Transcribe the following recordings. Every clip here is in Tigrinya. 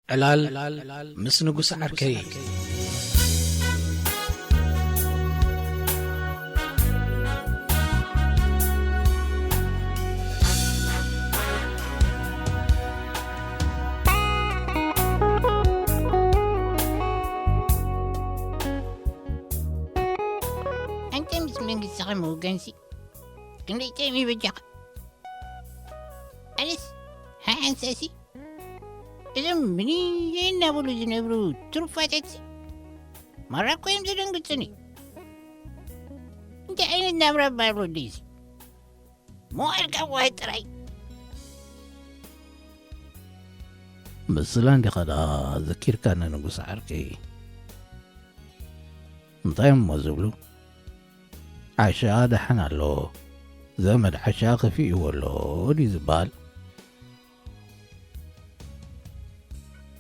ዕላል ምስ ንጉስ ዓርከይ። ኣንተ ምስ መንግስቲ ከምውገንሲ ክንደይ ጥዕም ይበጃኻ? ኣነስ ሓሓንሳሲ እዞም ምንየ እናበሉ ዝነብሩ ትሩፋታት ማራ እኮ እዮም ዘደንግጹኒ። እንታይ ዓይነት ናብራ ባር ወደይሲ መዋል ካብ ዋይ ጥራይ። ምስላ እንዲኻ ደኣ ዘኪርካኒ ንጉስ ዓርከይ። እንታይ እሞ ዝብሉ? ዓሻ ደሓን ኣሎ፣ ዘመድ ዓሻ ከፊእዎ ኣሎ ድዩ ዝበሃል?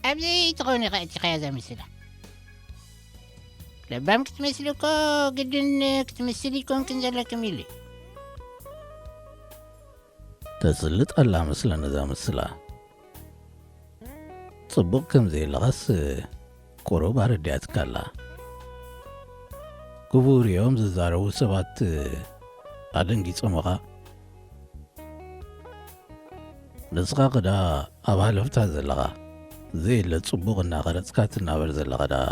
ኣብዚ ትኸውን ኢኻ እቲኻያ እዛ ምስላ። ለባም ክትመስል እኮ ግድን ክትምስል ይኮንክን ዘለክም ኢሉ። ተስልጥ ኣላ መስለን እዛ ምስላ። ጽቡቕ ከም ዘየለኻስ ቁሩብ ኣረዲኣትካ ኣላ። ክቡር እዮም ዝዛረቡ ሰባት ኣደንጊጾምኻ። ንስኻ ክዳ ኣብ ሃለፍታ ዘለኻ ዘየለ ጽቡቕ እናቐረጽካ ትናበር ዘለኻ ደኣ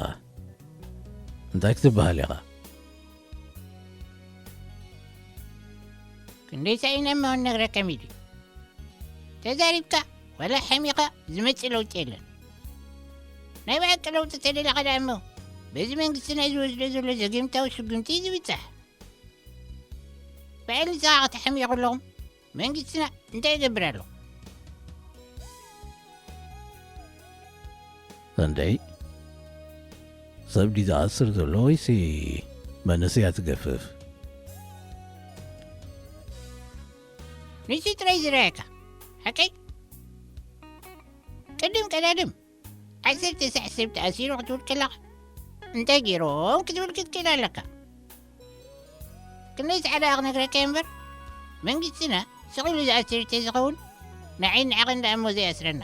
እንታይ ክትበሃል ኢኻ? ክንደይ ሳኢና እሞ ክነግረካ ሚሊ። ተዛሪብካ ዋላ ሓሚኻ ዝመጽእ ለውጢ የለን። ናይ ብሓቂ ለውጢ ተደሊኻ ደኣ እሞ በዚ መንግስትና ዝወስዶ ዘሎ ዘገምታዊ ስጉምቲ እዩ ዝብጻሕ። ባዕሉ ንስኻ ክትሓምዮ ከለኹም መንግስትና እንታይ ይገብር ኣሎ? እንዴ፣ ሰብ ድዩ ዝኣስር ዘሎ ወይሲ መንእሰያት ትገፍፍ? ንሱ ጥራይ ዝረኣየካ ሓቀይ። ቅድም ቀዳድም ዓሰርተ ሳዕ ሰብ ተኣሲሩ ክትብል ከለኻ እንታይ ገይሮም ክትብል ክትክእል ኣለካ። ክንደይ ጻዕዳ ክነግረካ እየ እምበር መንግስትና ስቕ ኢሉ ዝኣስር ተዝኸውን ንዓይ ንዓቐን ደኣ እሞ ዘይኣስረና።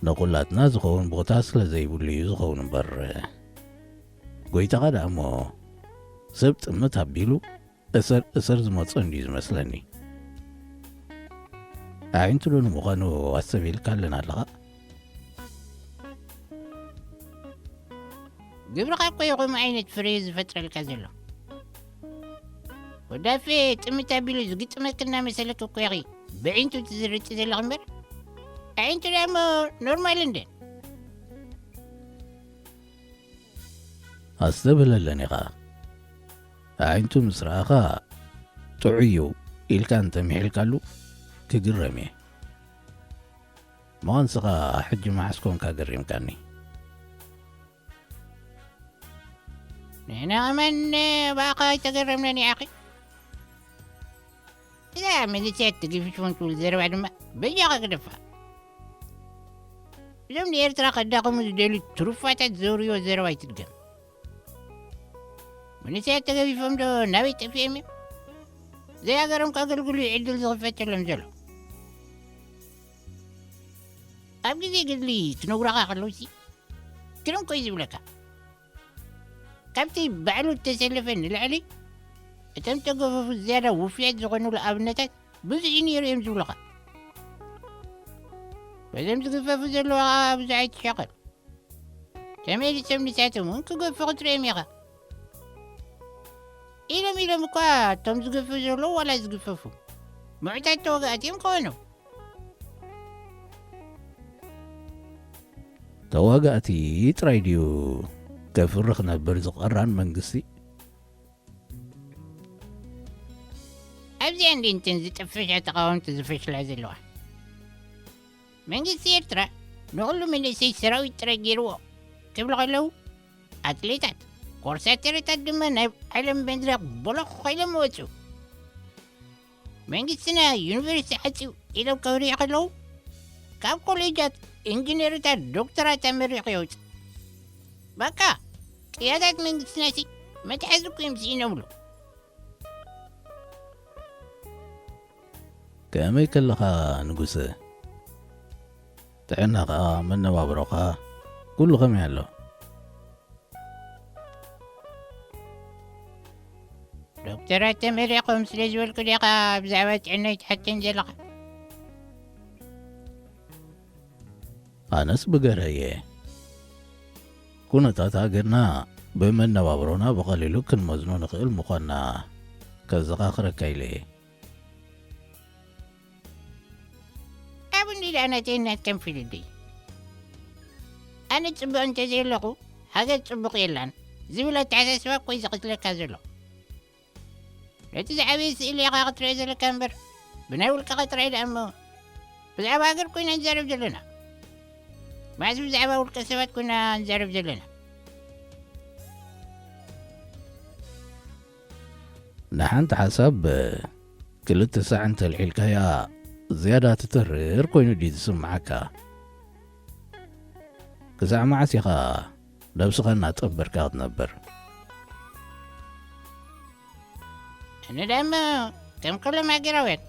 ንኹላትና ዝኸውን ቦታ ስለ ዘይብሉ እዩ ዝኸውን እምበር፣ ጎይታኻ ደኣ እሞ ሰብ ጥምት ኣቢሉ እሰር እሰር ዝመጾ እንድዩ ዝመስለኒ። ኣዒንቱ ዶ ንምዃኑ ኣሰብ ኢልካ ኣለና ኣለኻ? ግብርኻ እኮ እዩ ከምኡ ዓይነት ፍረ ዝፈጥረልካ ዘሎ። ወዳፌ ጥምት ኣቢሉ ዝግጥመክ እናመሰለክ እኮ ኢኺ ብዒንቱ ትዝርጢ ዘለኽ እምበር ኣዒንቱ ደኣ እሞ ኖርማል እንደ ኣስተብህለለን ኢኻ። ኣዒንቱ ምስ ረኣኻ ጥዑይ እዩ ኢልካ እንተ ምሒልካሉ ክግረም እየ። እሞ ንስኻ ሕጂ መዓስ ኮንካ ገሪምካኒ? ንሕና ከማን ብኣኻ ኣይተገረምናን ይኣኺ። እዛ መንእሰያት ተገፊፎም ትብል ዘረባ ድማ በጃኻ ግደፋ። እዞም ንኤርትራ ከዳኸሙ ዝደልዩ ትሩፋታት ዘውርዮ ዘረባ ኣይትድገም። መንእሰያት ተገፊፎም ዶ ናበይ ጠፊኦም እዮም? ዘይሃገሮም ከገልግሉ እዩ ዕድል ዝኽፈተሎም ዘሎ። ኣብ ግዜ ገድሊ ክነግሩኻ ከለውሲ ግርም ኮዩ ዝብለካ። ካብቲ ባዕሉ እተሰለፈ ንላዕሊ እቶም ተገፈፉ ዝያዳ ውፉያት ዝኾኑሉ ኣብነታት ብዙሕ እዩ ነይሩ እዮም ዝብሉኻ። በዞም ዝግፈፉ ዘለዉ ኸዓ ብዙሕ ኣይትሻቐል። ተመሊሶም ንሳቶም እውን ክገፉ ክትርእዮም ኢኻ። ኢሎም ኢሎም እኳ እቶም ዝገፉ ዘለዉ ዋላ ዝግፈፉ ምዑታት ተዋጋእቲ እዮም ክኾኑ። ተዋጋእቲ ጥራይ ድዩ ከፍሪ ክነብር ዝቐራን መንግስቲ? ኣብዚኣን ድንተን ዝጠፈሻ ተቓወምቲ ዝፈሽላ ዘለዋ? መንግስቲ ኤርትራ ንኹሉ መንእሰይ ሰራዊት ጥራይ ገይርዎ ክብሉ ከለዉ፣ ኣትሌታት፣ ኮርሳተረታት ድማ ናብ ዓለም መድረኽ ቦሎኽ ኮይኖም ወጹ። መንግስትና ዩኒቨርሲቲ ዓጽዩ ኢሎም ከብርዩ ከለዉ፣ ካብ ኮሌጃት ኢንጂነርታት ዶክተራት ኣመሪቑ የውጽእ። በቃ፣ ቅያታት መንግስትናሲ መትሓዚ እኮ እዮም ስኢኖምሉ። ከመይ ከለኻ ንጉሰ? ጥዕናኻ፣ መነባብሮኻ፣ ኩሉ ከመይ ኣሎ? ዶክተራት ተመሪቖም ስለ ዝበልኩ ዲኻ ብዛዕባ ጥዕናይ ትሓተኒ ዘለኻ? ኣነስ ብገርሀየ። ኩነታት ሃገርና ብመነባብሮና ብቐሊሉ ክንመዝኖ ንኽእል ምዃንና ከዘኻኽረካ ኢለ እየ። ኣብ እንዲ ደኣ ናተይ ናትከን ፊልዲ። ኣነ ጽቡቕ እንተ ዘየለኹ፣ ሃገር ጽቡቕ የላን ዝብል ኣተሓሳስባ እኮ እዩ ዝቕትለካ ዘሎ። ነቲ ዝዓበየ ስእሊ ኢኻ ክትሪኦ ዘለካ እምበር፣ ብናይ ውልቅኻ ጥራይ ደኣ እሞ፣ ብዛዕባ ሃገር ኮይና ንዛረብ ዘለና። መዓስ ብዛዕባ ውልቀ ሰባት ኮይና ንዛረብ ዘለና? ንሓንቲ ሓሳብ ክልተ ሳዕ እንተልዒልካያ ዝያዳ ትተርር ኮይኑ ድዩ ዝስምዓካ? ክሳዕ መዓስ ኢኻ ነብስኻ እናጠበርካ ክትነብር? ኣነ ደኣ እሞ ከም ኩሎም ሃገራውያን፣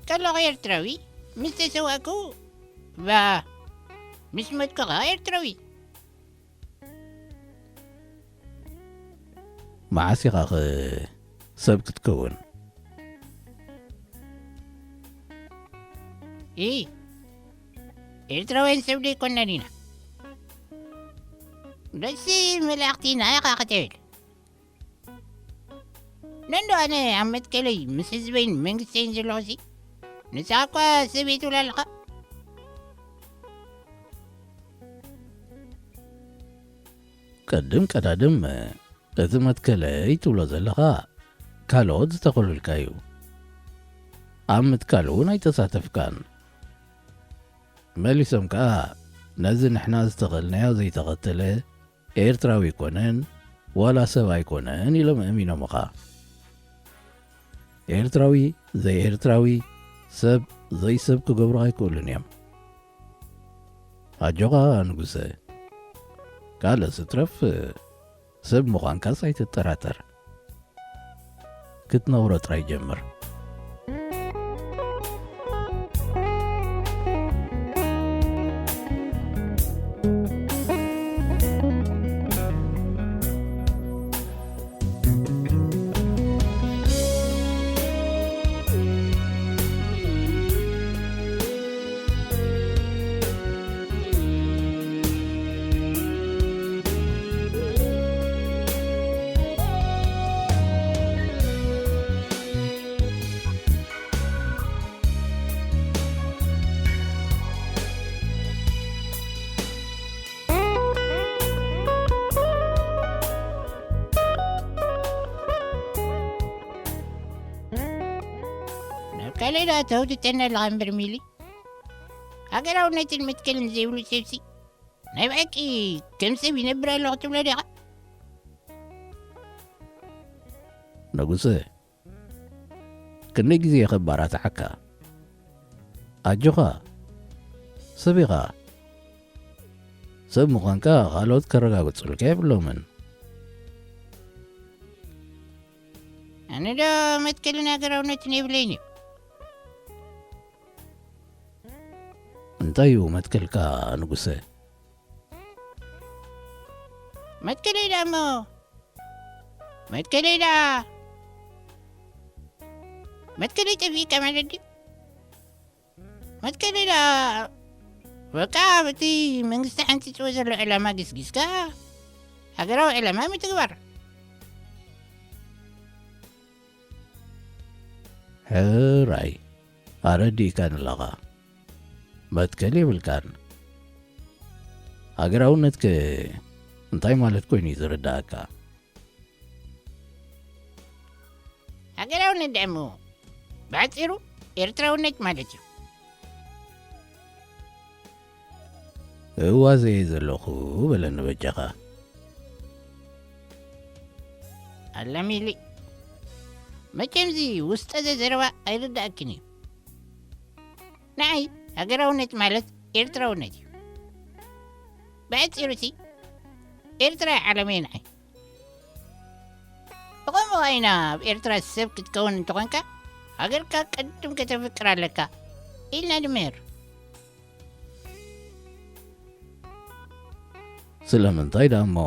ከለኹ ኤርትራዊ፣ ምስ ተሰዋእኩ፣ ባ፣ ምስ ሞትኩ ኸኣ ኤርትራዊ። መዓስ ኢኻ ኸ ሰብ ክትከውን? ኢ፣ ኤርትራውያን ሰብ ደይኮንና ዲና? ደሲ መላእኽቲ ኢና ኢኻ ክትብል። ነንዶ ኣነ ኣብ መትከለይ ምስ ህዝበይን መንግስተይን ዘለኹሲ፣ ንስኻ እኳ ሰብ እየ ትብል ኣለኻ። ቅድም ቀዳድም እቲ መትከለይ ትብሎ ዘለኻ ካልኦት ዝተኸሉልካ እዩ። ኣብ ምትካል እውን ኣይተሳተፍካን። መሊሶም ከኣ ነዚ ንሕና ዝተኸልናዮ ዘይተኸተለ ኤርትራዊ ኣይኮነን ዋላ ሰብ ኣይኮነን ኢሎም ኣእሚኖምኻ። ኤርትራዊ ዘይኤርትራዊ፣ ሰብ ዘይሰብ ክገብሩ ኣይክእሉን እዮም። ኣጆኻ ንጉሰ፣ ካልእስ እትረፍ ሰብ ምዃንካስ ኣይትጠራጠር። ክትነብሮ ጥራይ ጀምር። ናብ ካልእ ደኣ ተውትተና ኣለኻ እምበር ሚሊ። ሃገራውነትን መትከልን ዘይብሉ ሰብሲ፣ ናይ ብሓቂ ከም ሰብ ይነብር ኣለኹ ትብሎ ዲኻ? ንጉሰ፣ ክንደይ ግዜ ክባራትዓካ? ኣጆኻ፣ ሰብ ኢኻ። ሰብ ምዃንካ ካልኦት ከረጋግጹልካ የብሎምን። ኣነ ዶ መትከልን ሃገራውነትን የብለይን እዩ። እንታይ እዩ መትከልካ ንጉሰ? መትከለይ ደኣ እሞ፣ መትከለይ ደኣ፣ መትከለይ ጠፊእካ ማለት ድዩ? መትከለይ ደኣ፣ በቃ በቲ መንግስቲ ሓንጺጽዎ ዘሎ ዕላማ ግስጊስካ፣ ሃገራዊ ዕላማ ምትግባር። ሕራይ፣ ኣረዲእካኒ ኣለኻ። መትከል የብልካን። ሃገራውነትከ እንታይ ማለት ኮይኑ እዩ ዝርድኣካ? ሃገራውነት ደኣ እሞ ብሓጺሩ ኤርትራውነት ማለት እዩ። እዋዘ እየ ዘለኹ በለኒ በጃኻ። ኣላ ሚሊ፣ መቸምዚ ውስጠ ዘዘረባ ኣይርድኣክን እዩ። ንዓይ ሃገራውነት ማለት ኤርትራውነት እዩ። ብኣጺሩሲ ኤርትራ ዓለመይ ንዓይ። ብኸምኡ ኸኣ ኢና ኣብ ኤርትራ ሰብ ክትከውን እንተኾንካ፣ ሃገርካ ቅድም ከተፍቅር ኣለካ ኢልና ንምህር። ስለምንታይ ደኣ እሞ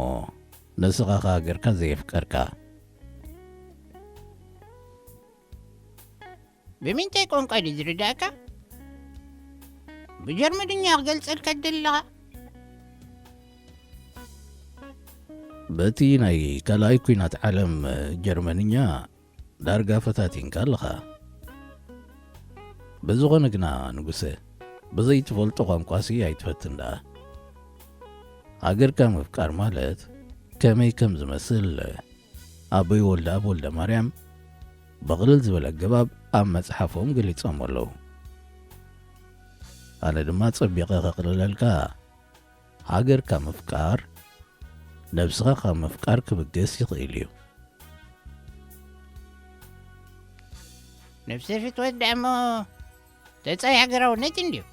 ንስኻ ከ ሃገርካ ዘየፍቀርካ? ብምንታይ ቋንቋ ድዩ ዝርዳእካ? ብጀርመንኛ ክገልጸልካ ደለኻ። በቲ ናይ ካልኣይ ኲናት ዓለም ጀርመንኛ ዳርጋ ፈታቲንካ ኣለኻ። ብዝኾነ ግና ንጉሰ፣ ብዘይትፈልጦ ቋንቋሲ ኣይትፈትን ደኣ። ሃገርካ ምፍቃር ማለት ከመይ ከም ዝመስል ኣቦይ ወልደኣብ ወልደማርያም ብቕልል ዝበለ ኣገባብ ኣብ መጽሓፎም ገሊጾም ኣለዉ። ኣነ ድማ ጸቢቐ ከቕልለልካ፣ ሃገርካ ምፍቃር፣ ነብስኻ ካብ ምፍቃር ክብገስ ይኽእል እዩ። ነብሰ ፍትወት ደኣ እሞ ተጻይ ሃገራውነት እንድዩ።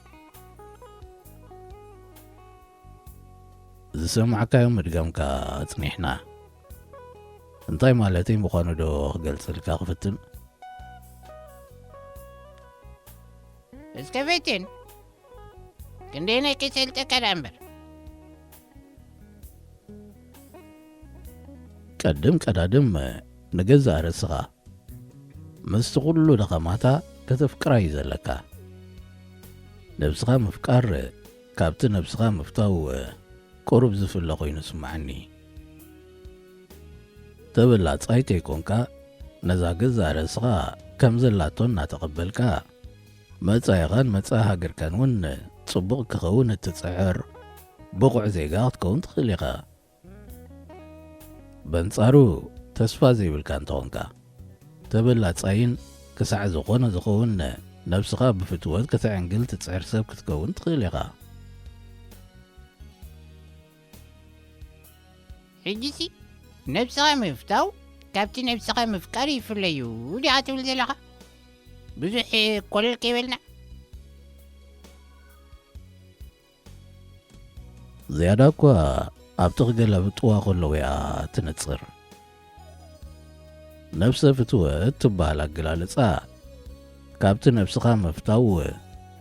ዝሰማዕካዮ ምድጋምካ ኣጽኒሕና። እንታይ ማለተይ ምዃኑ ዶ ክገልጸልካ ክፍትን? እስከ ፈትን። ክንደየናይ ክሰልጠካ ደኣ እምበር። ቀድም ቀዳድም ንገዛእ ርእስኻ ምስቲ ኩሉ ድኻማታ ከተፍቅራ እዩ ዘለካ። ነብስኻ ምፍቃር ካብቲ ነብስኻ ምፍታው ቁሩብ ዝፍለ ኮይኑ ስምዓኒ። ተበላጻይ ከይኮንካ፣ ነዛ ገዛእ ርእስኻ ከም ዘላቶ እናተቐበልካ፣ መጻኢኻን መጻኢ ሃገርካን እውን ጽቡቕ ክኸውን እትጽዕር ብቑዕ ዜጋ ክትከውን ትኽእል ኢኻ። በንጻሩ፣ ተስፋ ዘይብልካ እንተኾንካ፣ ተበላጻይን ክሳዕ ዝኾነ ዝኸውን ነብስኻ ብፍትወት ከተዕንግል ትጽዕር ሰብ ክትከውን ትኽእል ኢኻ። ሕጂሲ ነብስኻ ምፍታው ካብቲ ነብስኻ ምፍቃር ይፍለዩ ዲኻ ትብል ዘለኻ? ብዙሕ ኮለል ከይበልና። ዝያዳ እኳ ኣብቲ ክገላብጥዋ ከለዉ እያ ትነጽር። ነብሰ ፍትወት ትበሃል ኣገላልጻ ካብቲ ነብስኻ ምፍታው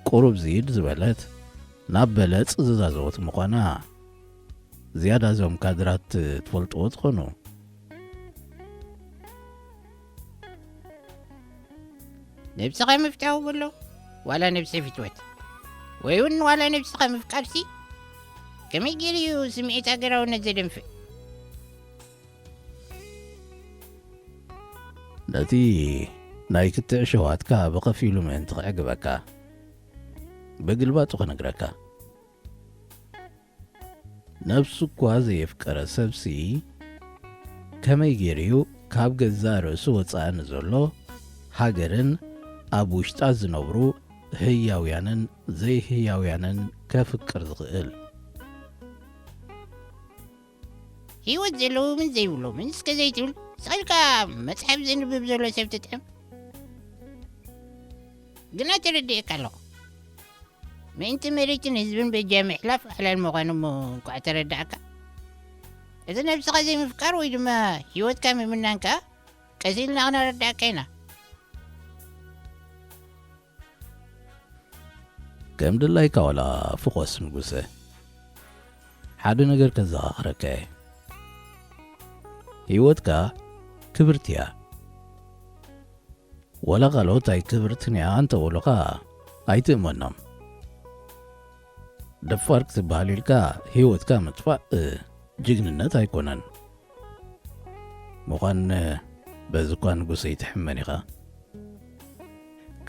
ቁሩብ ዝይድ ዝበለት ናብ በለጽ ዝዛዘወት ምዃና ዝያዳ እዞም ካድራት ትፈልጥዎ ትኾኑ። ነብስኻ ምፍታው በሎ፣ ዋላ ነብሰ ፍትወት፣ ወይ እውን ዋላ ነብስኻ ምፍቃርሲ፣ ከመይ ገይሩ እዩ ስምዒት ሃገራውነት ዘደንፍዕ? ነቲ ናይ ክትዕ ሸዋትካ ብኸፊሉ ምእንቲ ከዕግበካ፣ ብግልባጡ ክነግረካ። ነብሱ እኳ ዘየፍቀረ ሰብሲ፣ ከመይ ገይሩ እዩ ካብ ገዛእ ርእሱ ወጻኢ ንዘሎ ሃገርን ኣብ ውሽጣ ዝነብሩ ህያውያንን ዘይህያውያንን ከፍቅር ዝኽእል? ህይወት ዘለዎምን ዘይብሎምን እስከ ዘይትብል፣ ስቕ ኢልካ መጽሓፍ ዘንብብ ዘሎ ሰብ ትጥዕም። ግና ተረዲኤካ ኣለኹ። ምእንቲ መሬትን ህዝብን በጃ ምሕላፍ ሓላል ምዃኑ እሞ እንኳዕ ተረዳእካ። እቲ ነብስኻ ዘይምፍቃር ወይ ድማ ህይወትካ ምምናን ከኣ ቀስ ኢልና ክነረዳእካ ኢና። ከም ድላይካ ዋላ ፍኾስ ንጉሰ። ሓደ ነገር ከዘኻኽረካ እየ። ህይወትካ ክብርቲ እያ። ወላ ካልኦት ኣይክብርትን እያ እንተበሉኻ ኣይትእመኖም። ደፋር ክትበሃል ኢልካ ህይወትካ ምጥፋእ ጅግንነት ኣይኮነን። ምዃን በዚ እኳ ንጉሰይ ትሕመን ኢኻ።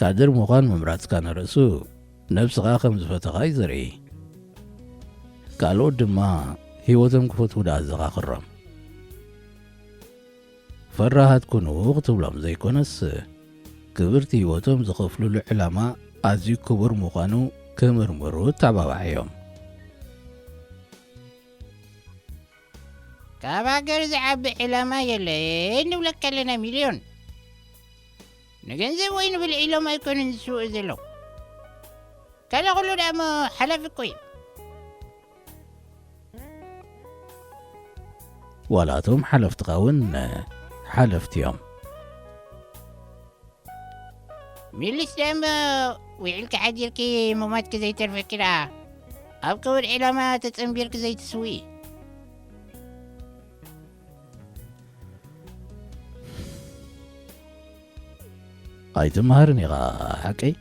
ካድር ምዃን ምምራጽካ ንርእሱ ነብስኻ ከም ዝፈተኻ እዩ ዘርኢ። ካልኦት ድማ ህይወቶም ክፈትዉ ደኣ ኣዘኻኽሮም። ፈራሃት ኩኑ ክትብሎም ዘይኮነስ፣ ክብርቲ ህይወቶም ዝኸፍሉሉ ዕላማ ኣዝዩ ክቡር ምዃኑ ክምርምሩ እተባባዓዮም። ካብ ሃገር ዝዓቢ ዕላማ የለን ንብለካ ኣለና ሚልዮን። ንገንዘብ ወይ ንብልዒ ኢሎም ኣይኮኑን ዝስውኡ ዘለዉ። ካልእ ኩሉ ደኣ እሞ ሓላፊ እኮ እዩ። ዋላ እቶም ሓለፍትኻ እውን ሓለፍቲ እዮም። ሚሊስ ደም ውዒልኪ ሓዲርኪ ምማትኪ ዘይተርፈኪ ደኣ ኣብ ከወድ ዕላማ ተጸንቢርኪ ዘይትስዊ። ኣይትመሃርን ኢኻ ሓቀይ?